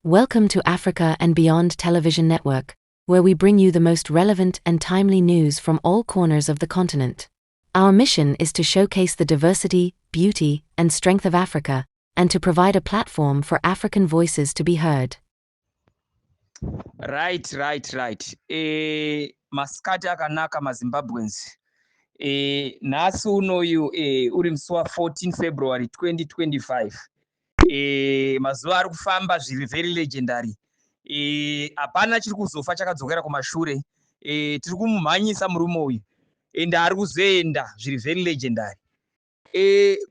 Welcome to Africa and Beyond Television Network, where we bring you the most relevant and timely news from all corners of the continent. Our mission is to showcase the diversity, beauty, and strength of Africa, and to provide a platform for African voices to be heard. Right. Masikati akanaka, maZimbabweans. Nhasi unoyu uri musi wa14 February 2025. Mazuva ari kufamba zviri very legendary. Hapana chiri kuzofa chakadzokera kumashure. Tiri kumumhanyisa murume uyu, ende ari kuzoenda zviri very legendary.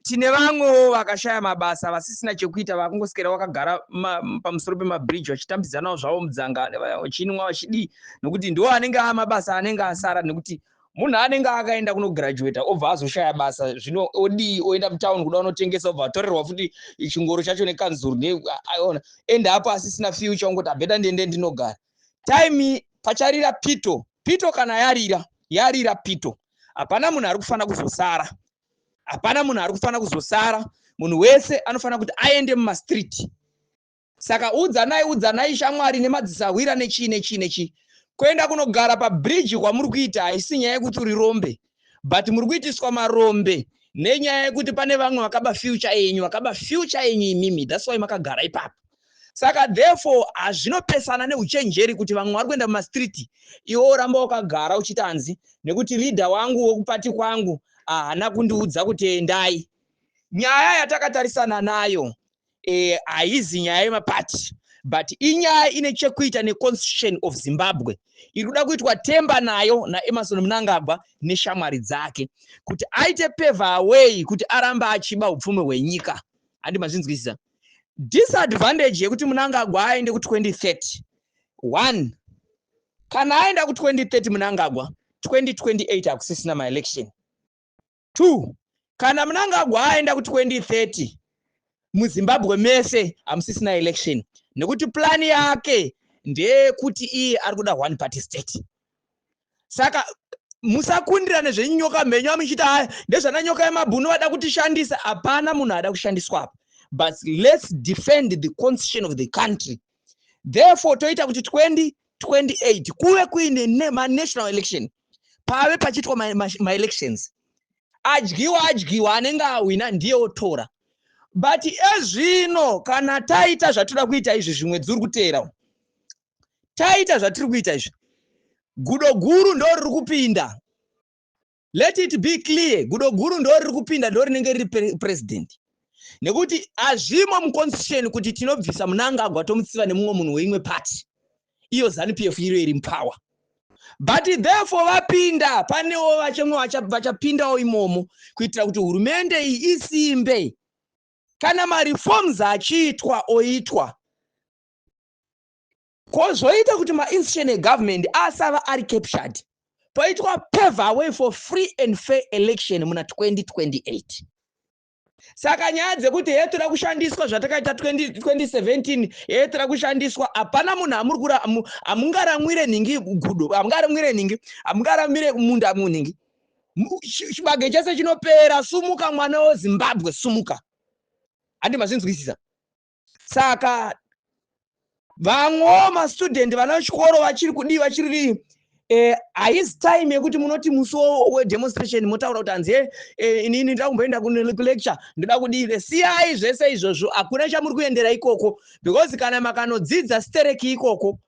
Tine vamwewo vakashaya mabasa, vasisina chekuita, vakungoswera vakagara pamusoro pemabhiriji vachitambidzanawo zvavo mudzanga, vachinwa, vachidii, nokuti ndo anenge amabasa anenge asara, nekuti munhu anenge akaenda kunograduata obva azoshaya basa. Zvino odii? Oenda mutauni kuda unotengesa, obva atorerwa futi chingoro chacho nekanzuru. Aona ende apo asisina future, ongoti abheta ndiende ndinogara. Time pacharira pito pito, kana yarira, yarira pito. Hapana munhu ari kufanira kuzosara, hapana munhu ari kufanira kuzosara. Munhu wese anofanira kuti aende mumastreet. Saka udzanai, udzanai shamwari nemadzisahwira nechii nechii nechii. Kuenda kunogara pabhiriji kwamuri kuita haisi nyaya yekuti uri rombe, but muri kuitiswa marombe nenyaya yekuti pane vamwe vakaba future yenyu, vakaba future yenyu imimi. That's why makagara ipapo. Saka therefore hazvinopesana neuchenjeri kuti vamwe vari kuenda mumastreet, iwe uramba wakagara uchiti hanzi nekuti leader wangu wekupati kwangu haana kundiudza kuti endai. Nyaya yatakatarisana nayo haizi nyaya yemapati, but inyaya ine chekuita neconstitution of Zimbabwe iri kuda kuitwa tamper nayo naEmmerson Mnangagwa neshamwari dzake kuti aite pave way kuti aramba achiba upfumi hwenyika. Handi mazvinzwisisa? Disadvantage yekuti Mnangagwa aende ku2030, one, kana aenda ku2030 Mnangagwa, 2028 hakusisina maelection. Two, kana Mnangagwa aenda ku2030, muZimbabwe mese hamusisina election, nekuti plan yake ndeyekuti iye ari kuda one party state. Saka musakundira nezvenyoka mhenyu amuchiti haya ndezvana nyoka yemabhunu vada kutishandisa. Hapana munhu ada kushandiswa apa, but let's defend the constitution of the country. Therefore toita kuti 2028 kuve kuine manational election, pave pachiitwa maelections. Adyiwa, adyiwa, anenge ahwina ndiye otora. But ezvino kana taita zvatoda kuita izvi, zvimwe dziri kuteera, taita zvatiri kuita izvi, gudo guru ndo riri kupinda. Let it be clear, gudo guru ndo riri kupinda, ndo rinenge riri president, nekuti hazvimo muconstitution kuti tinobvisa Mnangagwa tomutsiva nemumwe munhu weimwe party, iyo ZANU PF iro iri mupower. But therefore vapinda, panewo vachemwe vachapindawo imomo kuitira kuti hurumende iyi isimbe. Kana mareforms achiitwa, oitwa, kozvoita kuti mainstitution egovernment asava ari captured, poitwa pave way for free and fair election muna 2028. Saka nyaya dzekuti hee toda kushandiswa zvatakaita 2017, hee toda kushandiswa, hapana munhu. Hamungaramwire nhingi gudo, hamungaramwire nhingi, hamungaramwire munda munhingi. Chibage chese chinopera. Sumuka, mwana weZimbabwe, sumuka. Handi mazvinzwisisa? Saka vamwewo mastudent, vana vechikoro vachiri kudii, vachiri haisi time yekuti munoti musi wedemonstration motaura kuti hanzi inini ndoda kumboenda kulecture, ndoda kudii. Siyai zvese izvozvo, hakuna chamuri kuendera ikoko, because kana makanodzidza stereki ikoko,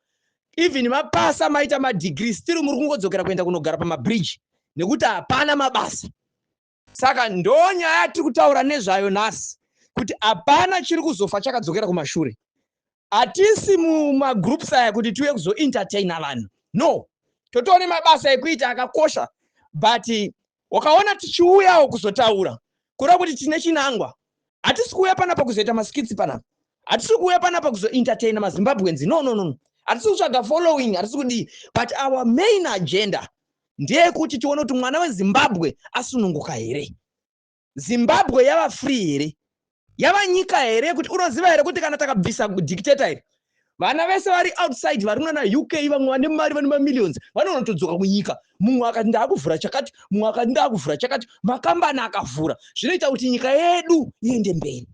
even mapasa, maita madegree, still muri kungodzokera kuenda kunogara pamabridge, nekuti hapana mabasa. Saka ndo nyaya yatiri kutaura nezvayo nhasi, kuti hapana chiri kuzofa chakadzokera kumashure. Hatisi mumagroups aya kuti tiuye kuzoentertaina vanhu, no. Totoone mabasa ekuita akakosha, but wakaona tichiuyawo kuzotaura, kureva kuti tine chinangwa. Hatisi kuuya panapa kuzoita maskits panapa, hatisi kuuya panapa kuzoentertaina maZimbabweans, no, no, no. Hatisi kutsvaga following, hatisi kudii, but our main agenda ndeyekuti tione kuti mwana weZimbabwe asununguka here, Zimbabwe yava free here, yava nyika here. Kuti unoziva here kuti kana takabvisa dictator here, vana vese vari outside, vari kunana UK, vamwe vane mari, vane mamillions, vanonotodzoka kunyika. Mumwe akati ndaakuvhura chakati, mumwe akati ndaakuvhura chakati, makambani akavhura, zvinoita kuti nyika yedu iende mberi.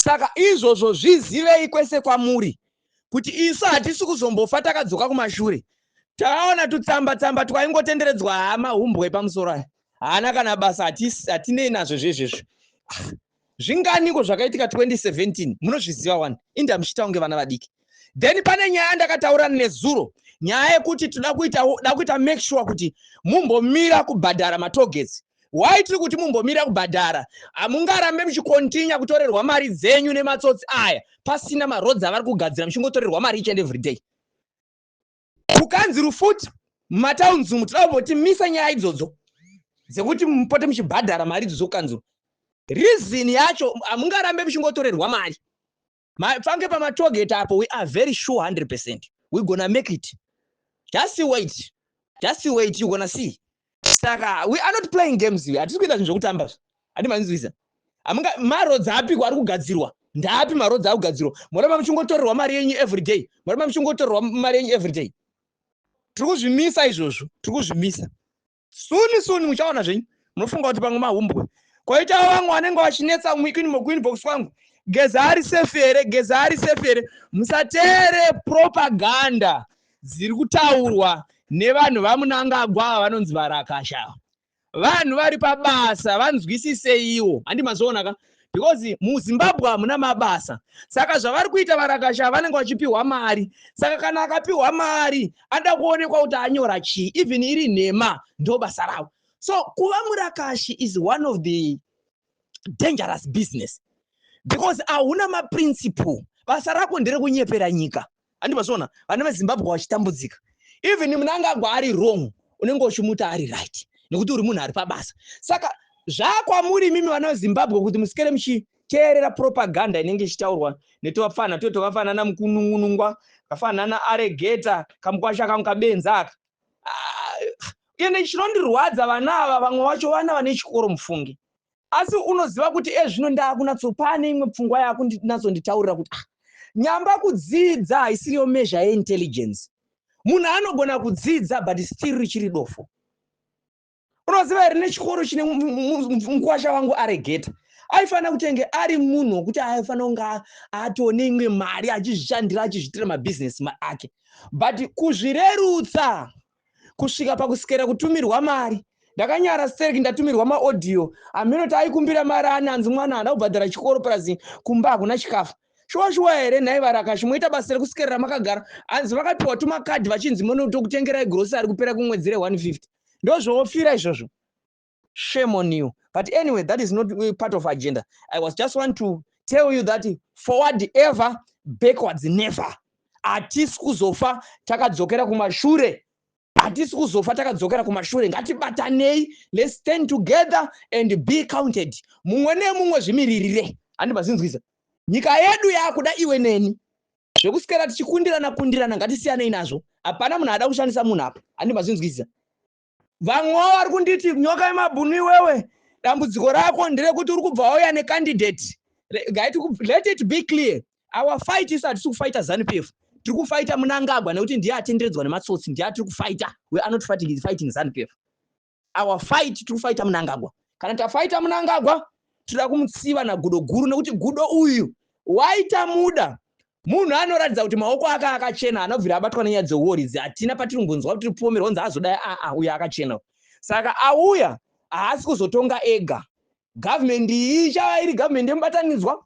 Saka izvozvo zvizivei kwese kwamuri kuti isu hatisi kuzombofa takadzoka kumashure. Takaona tutsamba tsamba twaingotenderedzwa, hama humbwe pamusoro aya haana kana basa, hatinei nazvo zvezvezvo. Zvinganiko zvakaitika 2017, munozviziva wani, inda muchiita kunge vana vadiki. Then pane nyaya ndakataura nezuro, nyaya yekuti toda kuita, da kuita make sure kuti mumbomira kubhadhara matollgates. Why tiri kuti mumbomira kubhadhara? Hamungarambe muchicontinue kutorerwa mari dzenyu nematsotsi aya pasina maroads avari kugadzira, muchingotorerwa mari each and every day. Kukanzuru futi mumatowns umu, toda kumboti misa nyaya idzodzo dzekuti mupote muchibhadhara mari idzodzo kukanzuru. Reason yacho, hamungarambe muchingotorerwa mari fange pamatollgate apo. We are very sure, 100% we gonna make it. Just wait, just wait, you gonna see. Saka we are not playing games here, hatisi kuita zvinhu zvekutamba. Handi manzwisa? Hamunga maroads apiko ari kugadzirwa? Ndaapi maroads ari kugadzirwa? Moramba muchingotorerwa mari yenyu every day, moramba muchingotorerwa mari yenyu every day. Tiri kuzvimisa izvozvo, tiri kuzvimisa. Soon soon muchaona zvenyu. Munofunga kuti pamwe mahumbwe. Koitawo vamwe vanenge vachinetsa kuinbox kwangu, "Geza ari safe here? Geza ari safe here?" Musateere propaganda dziri kutaurwa nevanhu vaMunangagwa vanonzi varakasha. Vanhu vari pabasa, vanzwisiseiwo. Handi mazviona ka? Because muZimbabwe hamuna mabasa, saka zvavari kuita varakasha, vanenge vachipiwa mari. Saka kana akapiwa mari, anoda kuonekwa kuti anyora chii, even iri nhema, ndo basa ravo. So kuva murakashi is one of the dangerous business because hauna maprinciple. Basa rako nderekunyepera nyika. Handi mazviona? Vana veZimbabwe vachitambudzika, even Munangagwa ari wrong, unenge uchimuti ari right nekuti uri munhu ari pabasa. Saka zvakwamuri imimi vana veZimbabwe kuti musikere muchiteerera propaganda inenge ichitaurwa netovafana to tokafanana mukunungunungwa, kafanana aregeta kamukwasha kangu kabenzi aka. Ah, ende chinondirwadza, vana ava vamwe vacho vana vane chikoro, mufungi. Asi unoziva kuti ezvino ndaakunatso pane imwe pfungwa yakunyatsonditaurira kuti, ah, nyamba kudzidza haisiriyo measure yeintelligence. Munhu anogona kudzidza but still richiri dofo. Unoziva here, nechikoro chine mukwasha wangu aregeta, aifanira kutenge ari munhu wekuti aifanira kunge atone imwe mari, achizvishandira, achizviitira mabhizinesi ake, but kuzvirerutsa kusvika pakusikera kutumirwa mari. Ndakanyara stereki, ndatumirwa maaudio aminoti aikumbira mari ani, anzi mwana haana kubhadhara chikoro, plus kumba hakuna chikafu. Shuwa shuwa here nhai varakashi? Moita basa rekusikerera makagara, hanzi vakapiwa tumakadhi vachinzi munotokutengerai grocery kupera kumwedzi re150. Ndozvoofira izvozvo. Shame on you. But anyway, that is not part of agenda. I was just want to tell you that forward ever, backwards never. Hatisi kuzofa takadzokera kumashure, hatisi kuzofa takadzokera kumashure. Ngatibatanei, let's stand together and be counted. Mumwe nemumwe zvimiririre. Handi mazinzwisa? Nyika yedu yakuda iwe neni. Zvekusikera tichikundirana kundirana, ngatisiyanei nazvo. Hapana munhu ada kushandisa munhu apa. Handi mazinzwisa? Vamwewo vari kunditi, "Nyoka yemabhunu iwewe, dambudziko rako nderekuti uri kubva wauya necandidate." Let it be clear, our fight, isu hatisi kufighta ZANU PF, tiri kufighta Munangagwa nekuti ndiye atenderedzwa nematsotsi, ndiye atiri kufighta. We are not fighting ZANU PF. Our fight, tiri kufighta Munangagwa. Kana tafighta Munangagwa, tinoda kumutsiva nagudo guru, nekuti gudo uyu waita muda munhu anoratidza kuti maoko ake akachena, anobvira abatwa nenyaya dzeuoridzi. Hatina patiri kumbonzwa kuti tiri kupomerwa kunzi azodai. Aa, uyu akachena. Saka auya, haasi kuzotonga ega. Gavhumendi iyi ichava iri gavhumendi yemubatanidzwa.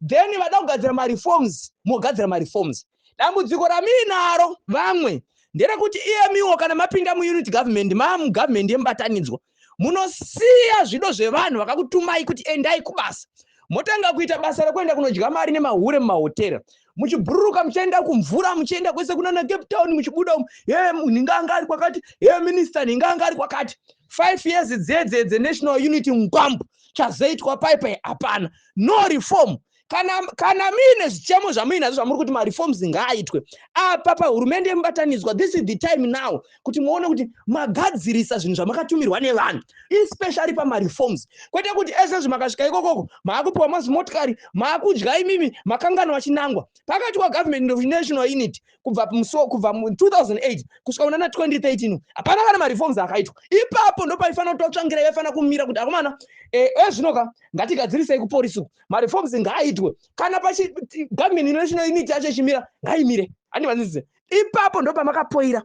Then vada kugadzira mareforms, mogadzira mareforms. Dambudziko ramuinaro vamwe nderekuti iyemiwo kana mapinda muunity government, maamugavhumendi yemubatanidzwa, munosiya zvido zvevanhu vakakutumai kuti endai kubasa, motanga kuita basa rekuenda kunodya mari nemahure mumahotera, muchibhururuka, muchienda kumvura, muchienda kwese kunana Cape Town, muchibuda umu, ye nhinga ari kwakati, ye minister nhinga ari kwakati. 5 years dzedze dzenational unity ngwambu, chazoitwa paipai hapana, no reform. Kana muine zvichemo zvamuinazvo zvamuri kuti mareforms ngaaitwe apa pahurumende yemubatanidzwa, this is the time now kuti muone kuti magadzirisa zvinhu zvamakatumirwa nevanhu, especially pamareforms, kwete kuti ezvezvi makasvika ikokoko maakupiwa mazimotikari, maakudya imimi, makanganwa chinangwa. Pakati kwagovernment of national unity kubva mu2008 kusvika kunana 2013, hapana kana mareforms akaitwa ipapo. Ndo paifanira kutotsvangira, vaifanira kumira kuti, "Akomana, ezvinoka ngatigadzirisei kuporisi uku, mareforms ngaaitwe." Ngazviitwe. Kana pachi government national unity yacho ichimira, ngaimire. Handivanzwisise ipapo, ndo pamakapoira,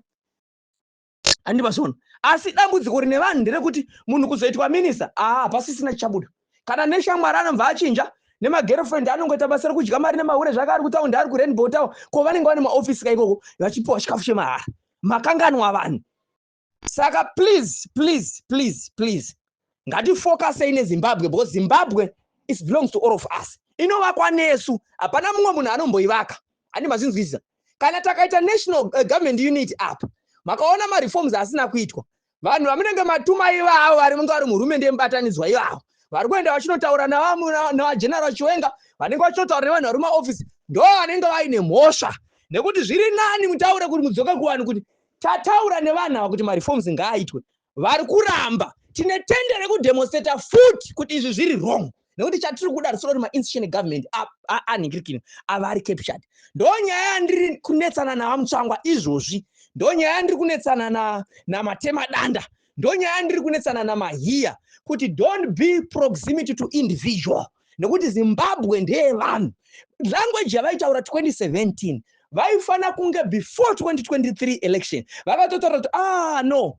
handivazvona. Asi dambudziko rine vanhu nderekuti munhu kuzoitwa minista, aa, pasisina chichabuda. Kana neshamwari anobva achinja, nemagirlfriend anongoita basa rekudya mari nemahure zvake ari kutaundi, ari kuRainbow Tower. Ko vanenge vane maofisi kaikoko, vachipiwa chikafu chemahara. Makanganwa vanhu. Saka please, please, please, please, ngatifokasei neZimbabwe, because Zimbabwe is belongs to all of us. Inovakwa nesu, hapana mumwe munhu anomboivaka. Handi mazvinzwisisa? Kana takaita national government unity apa, makaona mareforms asina kuitwa, vanhu vamunenge matuma ivavo vari munge vari muhurumende yemubatanidzwa ivavo vari kuenda vachinotaura navaGeneral Chiwenga, vanenge vachinotaura nevanhu vari mumaofisi, ndo vanenge vaine mhosva. Nekuti zviri nani mutaure kuti mudzoke kuvanhu kuti tataura nevanhu ava kuti mareforms ngaaitwe, vari kuramba. Tine tende rekudemonstrata futi kuti izvi zviri wrong, nekuti chatiri kuda risoro kuti mainstitution egovernment anhingirikini ava ari captured. Ndo nyaya yandiri kunetsana navaMutsvangwa izvozvi, ndo nyaya yandiri kunetsana naMatema Danda, ndo nyaya yandiri kunetsana naMahiya, kuti don't be proximity to individual, nekuti Zimbabwe ndeyevanhu. Language yavaitaura 2017, vaifana kunge before 2023 election vakatotaura kuti, "Ah, no,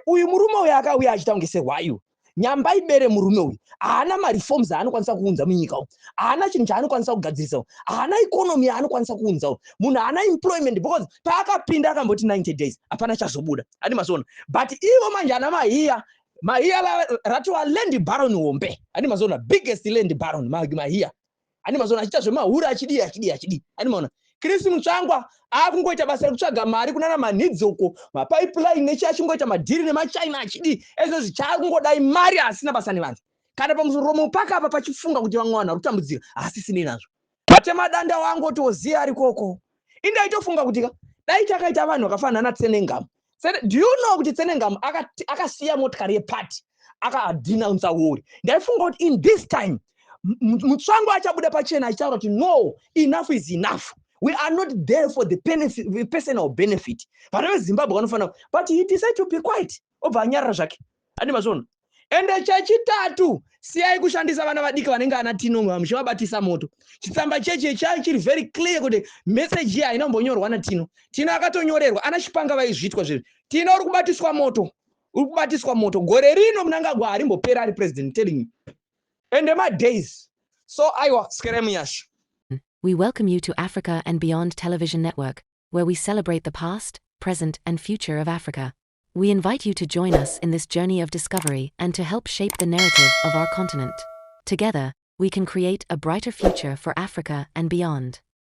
uyu murume uyu akauya achiita kunge sehwayu nyamba ibere. Murume uyu haana mareforms aanokwanisa kuunza munyika umu, haana chinhu chaanokwanisa kugadzirisa, haana economy yaanokwanisa kuunzawo, munhu haana employment," because paakapinda akamboti 90 days, hapana chazobuda. Adi mazoona? But ivo manje ana Mahiya, Mahiya ratova land baron hombe. Adi mazoona? Biggest land baron Mahiya. Andi mazoona achiita zvemahuri, achidii, achidii, achidii. Andi maona Chris Mutsvangwa akungoita basa rekutsvaga mari kunana manhidzoko, mapipeline nechi, achingoita madhiri nemaChina, achidii ezvozvi. Chaakungodai mari, asina basa nevanhu. Kana pamuromo pakapa pachifunga kuti vamwe vanhu vari kutambudzika, haasisinei nazvo. Matemadanda wangotoziya ari koko. Indaitofunga kuti ka dai takaita vanhu vakafanana naTsenengamu. Do you know kuti Tsenengamu akasiya motikari yepati, akadenounsa wori? Ndaifunga kuti in this time Mutsvangwa achabuda pachena achitaura kuti, "No, enough is enough. We are not there for the benefit, personal benefit. Vana veZimbabwe vanofanira." But he decide to be quiet, obva anyarara zvake. Andi mazvona? Ende chechitatu, siyai kushandisa vana vadiki vanenge ana Tino muchivabatisa moto. Chitsamba cheche chai chiri very clear kuti meseji iyi haina kumbonyorwa naTino. Tino akatonyorerwa ana Chipanga, vaizviitwa zvezvi. Tino uri kubatiswa moto, uri kubatiswa moto. Gore rino Mnangagwa harimbopera ari president, telling you. Ende madays so, aiwa, skeremunyasha. We welcome you to Africa and Beyond Television Network, where we celebrate the past, present, and future of Africa. We invite you to join us in this journey of discovery and to help shape the narrative of our continent. Together, we can create a brighter future for Africa and beyond.